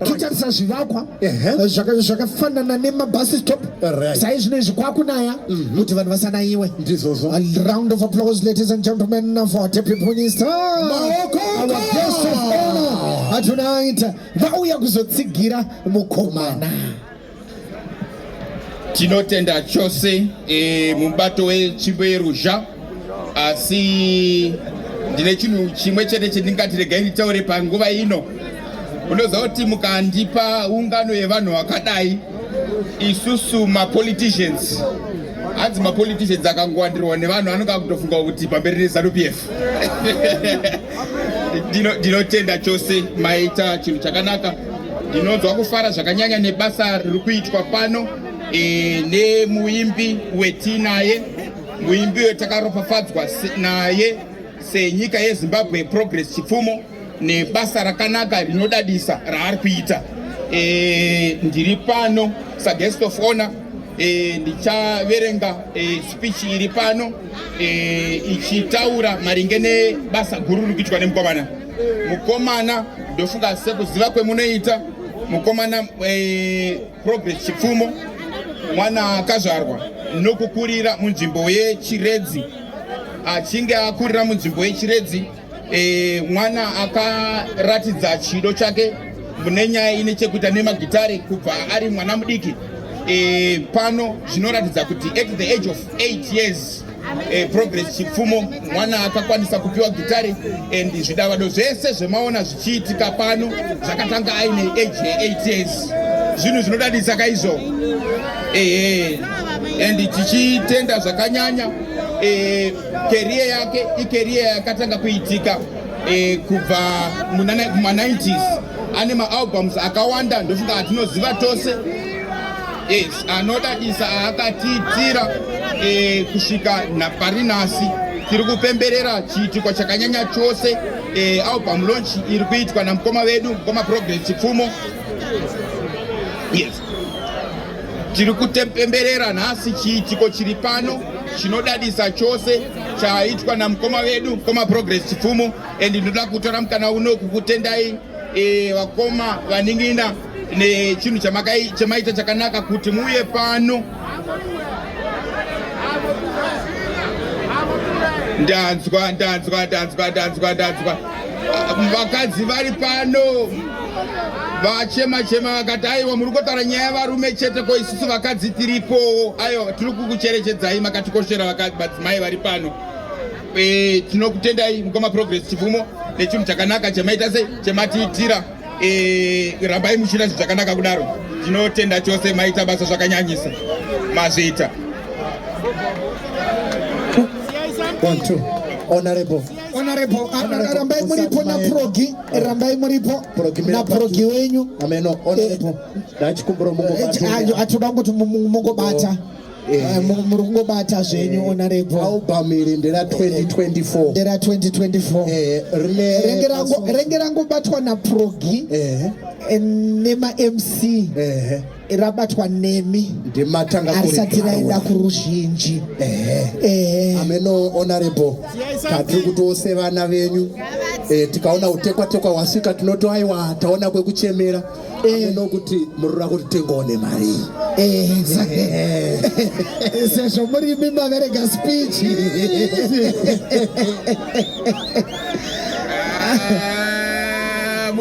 Totarisa zvivakwa zvakafanana nemabus stop saizvino izvi kwakunaya kuti vanhu vasanaiwe. Ndizvozvo. A round of applause, ladies and gentlemen, for Deputy Minister, Maoko! our guest of honor tonight, vauya kuzotsigira mukomana. Tinotenda chose mubato wetsvimbo yeruzha, asi ndine chinhu chimwe chete chendingati regai nditaure panguva ino. Unoziva kuti mukandipa ungano yevanhu vakadai, isusu mapoliticians, hanzi mapoliticians akangowandirwa nevanhu anonga akutofunga kuti pamberi neZANU PF. Ndinotenda chose, maita chinhu chakanaka. Ndinonzwa kufara zvakanyanya nebasa riri kuitwa pano nemuimbi wetinaye, muimbi wetakaropafadzwa naye senyika yeZimbabwe, Progress Chipfumo, nebasa rakanaka rinodadisa raari kuita. Ndiri pano saguest of honor. Ndichaverenga speech iri pano ichitaura maringe nebasa guru riri kuitwa nemukomana. Mukomana, ndofunga sekuziva kwemunoita mukomana Progress Chipfumo, mwana akazvarwa nokukurira munzvimbo yeChiredzi. Achinge akurira munzvimbo yeChiredzi, mwana akaratidza chido chake mune nyaya ine chekuita nemagitare kubva ari mwana mudiki. Pano zvinoratidza kuti at the age of 8 years, Progress Chipfumo mwana akakwanisa kupiwa gitare, and zvidavado zvese zvemaona zvichiitika pano zvakatanga aine age ye8 years. Zvinhu zvinodadisa kaizvo. Ehe, and tichitenda zvakanyanya. Career yake icareer yakatanga kuitika kubva muma90s. Ane maalbums akawanda, ndofunga atinoziva tose, yes, anodadisa aakatiitira kusvika napari nhasi. Tiri kupemberera chiitiko chakanyanya chose, album launch iri kuitwa namukoma vedu, mukoma Progress Chipfumo. Yes, tiri kutepemberera nhasi chiitiko chiri pano chinodadisa chose chaitwa namukoma vedu, mukoma Progress Chipfumo, and ndinoda kutora mukana uno kukutendai, vakoma vanin'ina, nechinhu chamaita chakanaka kuti muuye pano. Ndanzwa, ndanzwa, ndanzwa, ndanzwa, ndanzwa vakadzi vari pano vachema chema, vakati, "Aiwa, muri kutaura nyaya yavarume chete, ko isusu vakadzi tiripowo?" Aiwa, tiri kukucherechedzai, makatikoshera madzimai vari pano. Tinokutendai mukoma Progress Chipfumo nechinhu chakanaka chemaita sei, chematiitira. Rambai muchiita zvinhu zvakanaka kudaro. Tinotenda chose, maita basa zvakanyanyisa, mazviita. One, two. Honorable. Honorable, rambai muripo naProgi, rambai muripo Progi, mira. naProgi wenyu. Ameno, honorable. Ndachikumbura mungobata. Atoda kungoti mungobata. Muri kungobata zvenyu, honorable. Album iri ndera 2024. Ndera 2024. Rine Renge rangobatwa naProgi nemaMC, rabatwa nemi, Ndimatanga. Harisati raenda kuruzhinji. Ameno, honorable, tatiri kutose vana venyu, tikaona utekwa tekwa hwasvika tinoti, "Aiwa, taona kwekuchemera." Ameno kuti murura kuti tengawo nemari. Sezvo murimi maverenga speech. Ah,